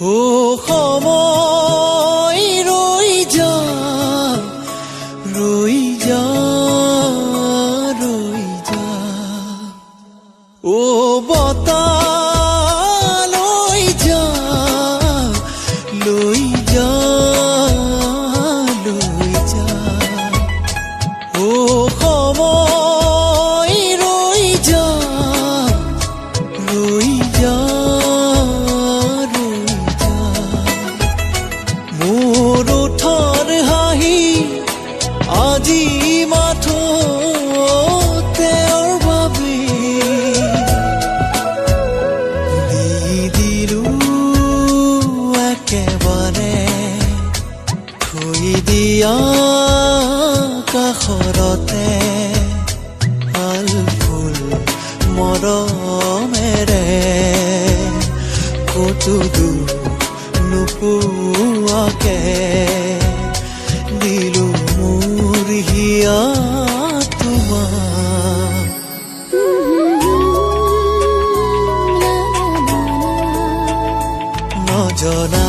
ও সময়, ৰৈ যা, ৰৈ যা, ৰৈ যা। ও বতাহ, লৈ যা, লৈ যা, লৈ যা। ও সময়, ৰৈ যা, ৰৈ যা, ৰৈ যা। মোৰ ওঠৰ হাঁহি আজি মাথো তেওঁৰ বাবে দি দিলো একেবাৰে, থৈ দিয়া কাষৰতে আলফুল মৰমেৰে, ক'তো দুখ নোপোৱাকে দিলো মোৰ হিয়া তোমাক। নজনাকে।